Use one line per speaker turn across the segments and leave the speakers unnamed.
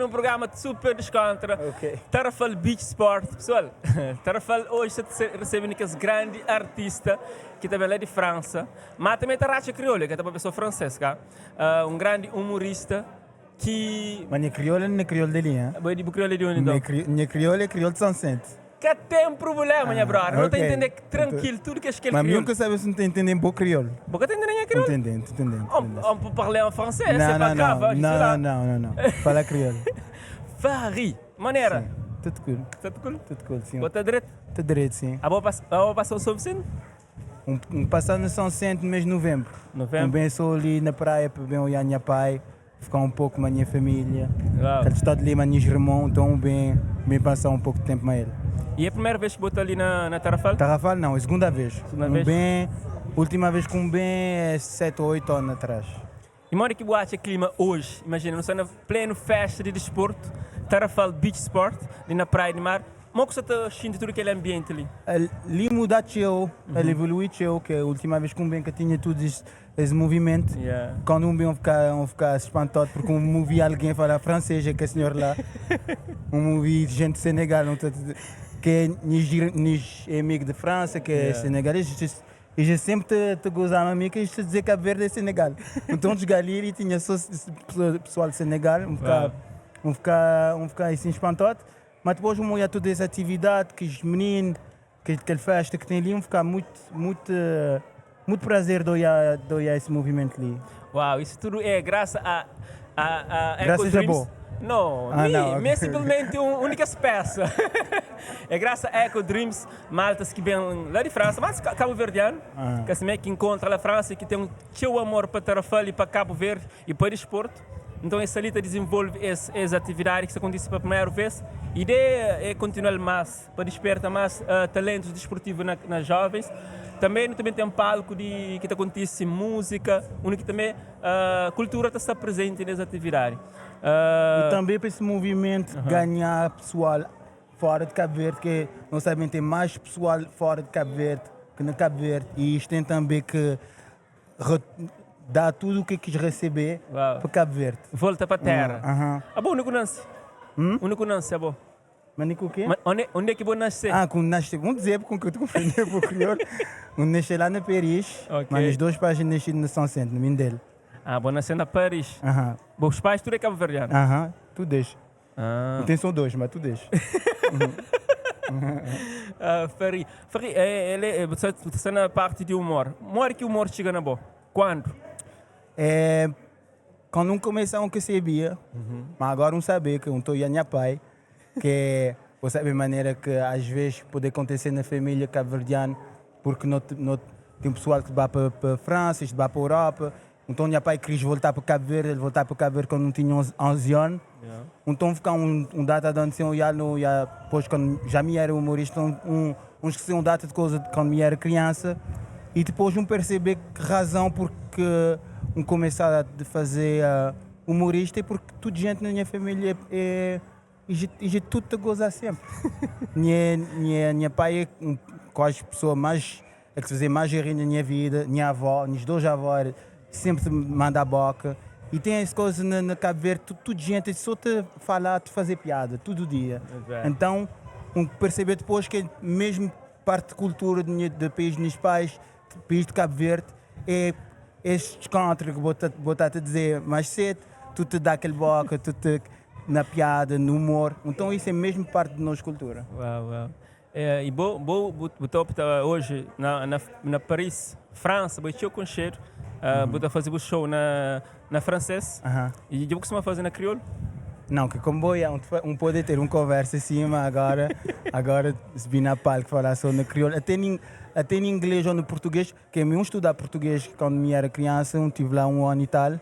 num programa super descontra.
Ok.
Tarrafal Beach Sport. Pessoal, Tarrafal hoje sta ta recebe kes grandi artista ki ta ben la di França, ma também ta ratxa kriolu, ke ta papia só francês, ka? Un grandi humorista ki.
Ma nha kriolu n'é kriolu di li, hein?
Bo é di bu kriolu é di undi então?
Nha kriolu é kriolu di Sonsente.
Ka ten prubulema nha brother, no ta intende trankil tudu kes kel
Ma mi
kriolu.
nunka sabe si N ta intende bo kriolu.
Bo ka ta intende nha kriolu?
N ta intende, N ta intende, N ta intende.
On peut parler en français, c'est pas grave, je suis là.
Não, não, não, não, fala kriolu.
Fari, manera?
Sim, tudo cool.
Tudo cool?
Tudo cool, sim.
Bo ta dretu?
Ta dretu, sim.
Abo abo pasa São Vicente?
N pasa na São Vicente no mês de novembro.
Novembro?
N ben só li na praia pa ben oiá nha pai. Ficar um pouco com a minha família.
Uau.
Que ele está de ali, meus irmãos, então bem, bem passar um pouco de tempo com ele.
E é a primeira vez que botou ali na, na Tarrafal?
Tarrafal não, é a segunda vez.
Segunda
um
vez?
Bem, última vez com um bem é 7 ou 8 anos atrás.
E modo que você acha clima hoje? Imagina, nós estamos na pleno festa de desporto, Tarrafal Beach Sport, ali na praia de mar. Como que você está sentindo todo aquele ambiente ali?
Ali muda tcheu, ele evolui tcheu, que a última vez com um bem que tinha tudo isso Esse movimento,
Yeah.
quando um bem ficar, um ficar espantado porque um ouvi alguém falar francês, é que a senhora lá, um ouvi gente de Senegal, não tá- que é nis, nis é amigo de França, que é
Yeah.
senegalês, e já sempre te, te gozava a mim que isto dizer Cabo Verde é Senegal. Então cheguei ali e tinha só pessoal de Senegal, um ficar,
Uau.
um ficar assim espantado. Mas depois um olhar toda essa atividade que os meninos, que aquela festa que tem ali, um ficar muito, muito, muito prazer de olhar esse movimento ali.
Uau, isso tudo é graças a, a
Graças
Eco
a
Dreams.
bom.
Não,
Ah,
mi,
não,
mi é
ok.
simplesmente uma única espécie. É graças a Eco Dreams, maltas que vem lá de França, mas cabo-verdiano,
Ah.
que assim é que encontra lá na França e que tem um seu amor para Tarrafal e para Cabo Verde e para desporto. Então essa lita desenvolve essa atividade que se acontece pela primeira vez. A ideia é continuar mais, para despertar mais talentos desportivos na jovens. Também tem um palco de, que acontece música, onde que também a cultura está presente nessa atividade.
E também para esse movimento ganhar pessoal fora de Cabo Verde, que não sabem, tem mais pessoal fora de Cabo Verde que na Cabo Verde, e isto tem também que dar tudo o que quis receber
Uau.
para Cabo Verde.
Volta para a terra.
Aham.
Ah, bom, onde que nasce?
Hum?
Onde que nasce, ah, bom?
Mas nem com o quê?
Mas onde é que vou nascer?
Ah, quando nasce, vamos dizer, com que eu te confundi com o crioulo. Um nasci lá na Paris,
Ok.
mas os dois pais nascidos na São Vicente, no Mindelo.
Ah, vou nascer na Paris.
Aham.
Bom, os pais tudo é cabo-verdiano.
Aham, tu deixa.
Ah.
Tem só dois, mas tu deixa.
Ah, Fari, Fari, ele é, você está na parte de humor. Mora que o humor chega na boa? Quando?
É, quando um começa, um que sabia, mas agora um saber que um estou a minha pai, que você sabe a maneira que às vezes pode acontecer na família cabo-verdiana, porque não, não, tem pessoal que vai para para França, que vai para a Europa, então minha pai quis voltar para Cabo Verde, ele voltar para Cabo Verde quando não tinha 11, 11 anos. Então ficar um data de antes, eu já, no, já, depois quando já me era humorista, um esqueci um data de coisa de quando me era criança, e depois um perceber que razão porque um começar a fazer humorista é porque toda gente na minha família é, e tudo te goza sempre. Minha pai é quase a pessoa mais, a que se fazia mais rir na minha vida, minha avó, minhas duas avós, sempre te manda a boca. E tem essa coisa na Cabo Verde, tudo gente só te falar, te fazer piada, todo dia.
Exato.
Então, um perceber depois que mesmo parte de cultura do país dos meus pais, do país de Cabo Verde, é este desconto que vou te dizer mais cedo, tu te dá aquele boca, tu te na piada, no humor. Então isso é mesmo parte de nossa cultura.
Uau, uau. É, e bom, top tá hoje na Paris, França, vou te conhecer, vou fazer o show na francês. E eu costumo fazer na crioulo?
Não, que como boi, um pode ter uma conversa assim, mas agora se vir na palco falar só na crioulo, até em inglês ou no português, que eu estudar português quando me era criança, um tive lá um ano e tal,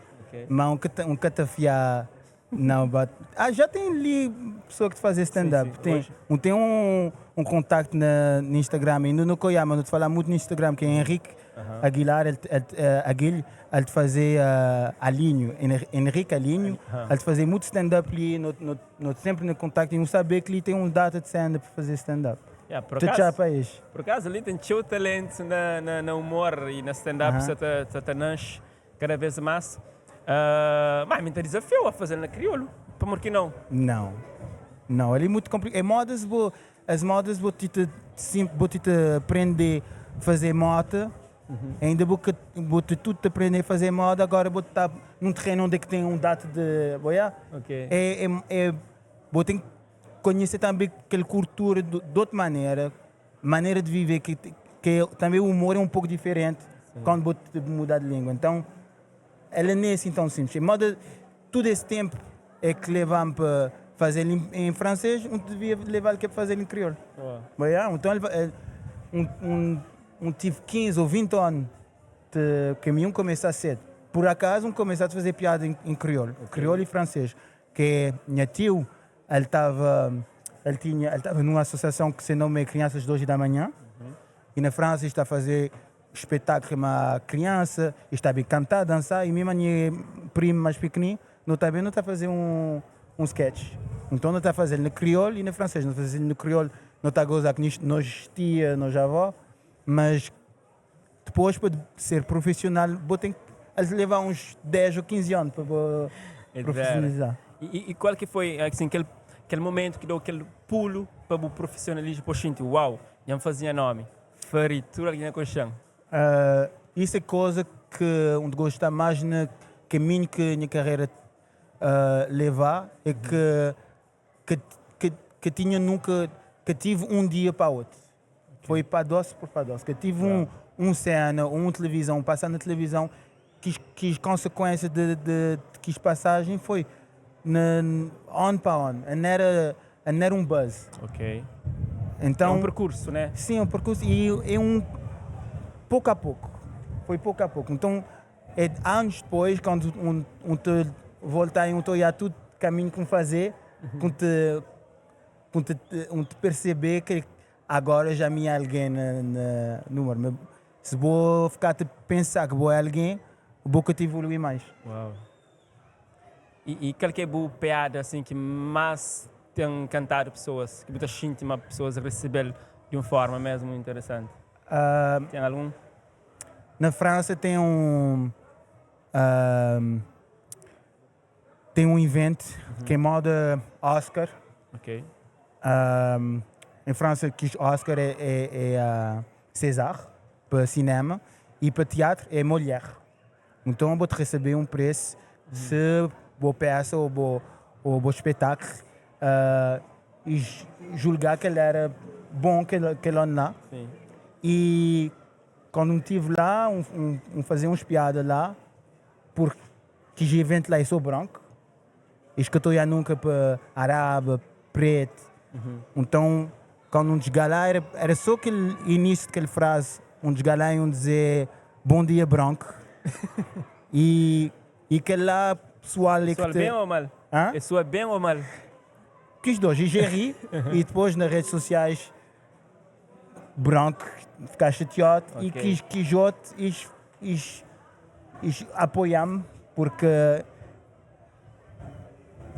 mas um catafiar, não, but, já tem ali pessoa que te faz stand-up, tem,
Hoje.
tem um contacto no Instagram, ainda não conheço, mas não te falar muito no Instagram, que é Henrique Aguilar, ele, Aguilho, ele te fazer Alinho, Henrique Alinho, ele te fazer muito stand-up ali, no, sempre no contacto, e não saber que ali tem um data de stand-up para fazer stand-up.
Yeah, por
Tu
acaso,
já país.
por acaso ali tem seu talento na humor e na stand-up, você tá nasce cada vez mais. Mas me desafio a fazer na crioulo. Pamodi ki não?
Não. Não, ali é muito complicado. É modas bo, as modas bo ti te sim, bo ti te aprender fazer moto. Ainda bo que bo te tudo te aprender a fazer moda, agora bo tá num terreno onde é que tem um data de boia. É, é, é, bo tem que conhecer também aquela cultura de outra maneira, maneira de viver que também o humor é um pouco diferente quando bo te mudar de língua. Então, ela nem é assim tão simples. Em moda, todo esse tempo é que levamos para fazer em francês, um devia levar que é para fazer em crioulo. Mas, yeah, então, um tive 15 ou 20 anos de que mim começar cedo. Por acaso, um começar a fazer piada em crioulo, crioulo e francês. Que minha tio, ele estava ele tinha, ele estava numa associação que se nome Crianças de Hoje e da Manhã. E na França está a fazer espetáculo uma criança, está a cantar, dançar, e mesmo a minha prima mais pequenina, não está bem, não está a fazer um sketch. Então não está a fazer no crioulo e no francês, não está a fazer no crioulo, não está a gozar que nós tia, nós avó, mas depois para ser profissional, vou ter que levar uns 10 ou 15 anos para
É de
profissionalizar.
E qual que foi assim, aquele momento que deu aquele pulo para o profissionalismo, para o uau, já me fazia nome, Farid, tudo ali na colchão.
Isso é coisa que onde gosto mais no caminho que a minha carreira levar é que tinha nunca que tive um dia para outro. Foi para doce por para doce. Que tive um cena, um televisão, passar na televisão, que as consequências de que as passagem foi na, on para on. Não era um buzz. Então,
É um percurso, né?
Sim, é um percurso e é um pouco a pouco. Foi pouco a pouco. Então, é anos depois, quando um te voltar e um te olhar tudo caminho que fazer, com te, um te perceber que agora já me é alguém na número. Mas se vou ficar a pensar que vou é alguém, vou que te evoluir mais.
Uau. E qual que é a piada assim, que mais tem encantado pessoas, que você sente uma pessoas receber de uma forma mesmo interessante? Tem algum?
Na França tem um evento que é moda Oscar. Em França, que Oscar é César para cinema e para teatro é Molière. Então vou te receber um preço se boa peça ou bom espetáculo e julgar que ele era bom que ele lá. E quando estive lá, um fazer uns piadas lá, porque que evento lá eu sou branco, e que eu estou já nunca para árabe, preto. Então, quando um chegar lá, era só aquele início daquela frase, um chegar lá e um dizer "bom dia, branco". E aquele lá, pessoal é que
Soa bem ou mal?
Hã?
É soa bem ou mal?
Quis dois, e já ri, e depois nas redes sociais, branco, ficar chateado, e quis outro, e apoiar-me,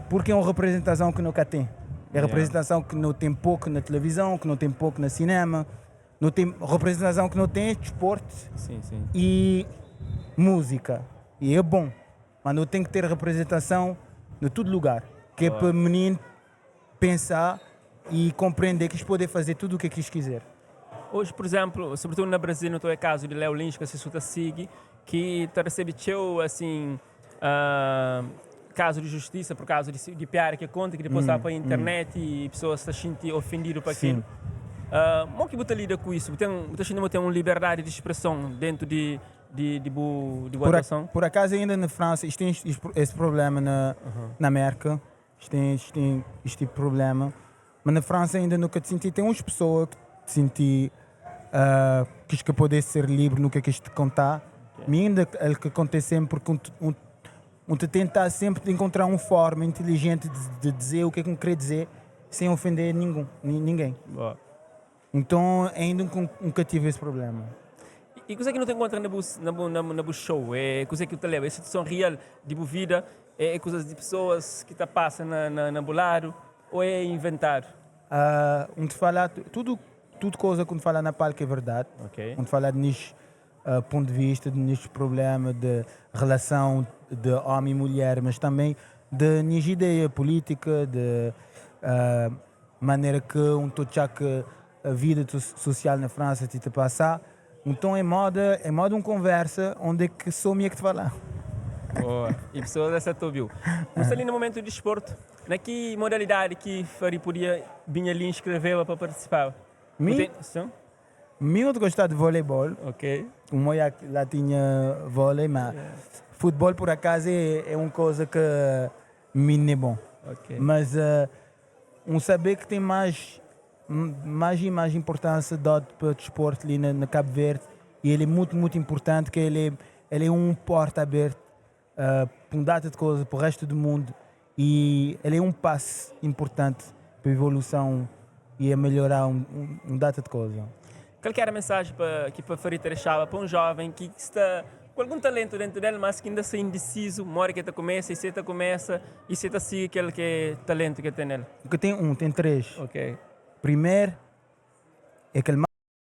porque é uma representação que nunca tem. É representação que não tem pouco na televisão, que não tem pouco no cinema, não tem representação que não tem é desporto e música. E é bom, mas não tem que ter representação em todo lugar, que é para o menino pensar e compreender que eles podem fazer tudo o que eles quiser.
Hoje, por exemplo, sobretudo na Brasil, não estou é caso de Léo Lins, que se escuta sigue, que tá recebe teu, assim, caso de justiça por causa de piada que conta, que depois está para a internet e pessoas se sentem ofendidas por aquilo. Como que você lida com isso? Você tem, tem uma liberdade de expressão dentro de boa atuação?
Por acaso, ainda na França, isto tem esse problema na América, isto tem este tipo de problema, mas na França ainda nunca te senti. Tem umas pessoas que te senti que que poder ser livre no que quis te contar, mas ainda é o que acontece sempre porque um te tentar sempre encontrar uma forma inteligente de dizer o que é que um quer dizer sem ofender ninguém.
Boa.
Então ainda nunca tive esse problema.
E coisa que não te encontra na bus, na, bu- na, na bu show? É coisa que te leva? É situação real de boa vida? É coisas de pessoas que te passam na bolado? Ou é inventado?
Um te falar, tudo coisa que um te falar na palco é verdade. Um te falar de nisso ponto de vista, de nisso problema de relação de homem e mulher, mas também de nhas ideia polítika, de manera ke un ta otxá ke a vida sosial na Fransa ti ta pasá. Nton é moda, é moda un konversa onde ke so mi é ke ta falá.
Boa, e pesoas esta ta obiu. Nu sta li na momentu di desportu. Na ki modalidadi ki Fari podia binha li inskreveba pa partisipaba?
Mi?
Sim.
Mi eu gostava de voleibol.
Ok.
O meu lá tinha vôlei, mas futebol por acaso é uma coisa que me não é bom. Mas um saber que tem mais mais e mais importância dado para o desporto ali na Cabo Verde e ele é muito muito importante que ele é um porta aberto para um data de coisa para o resto do mundo e ele é um passo importante para a evolução e a melhorar um data de coisa.
Qual que era a mensagem pa, que pa Fari ta deixaba pa um jovem que sta com algum talento dentro dele, mas que ainda está indeciso, mora que ta começa e se ta começa e se ta siga aquele que é talento que tem nele?
Porque tem um, tem três.
Ok.
Primeiro, é aquele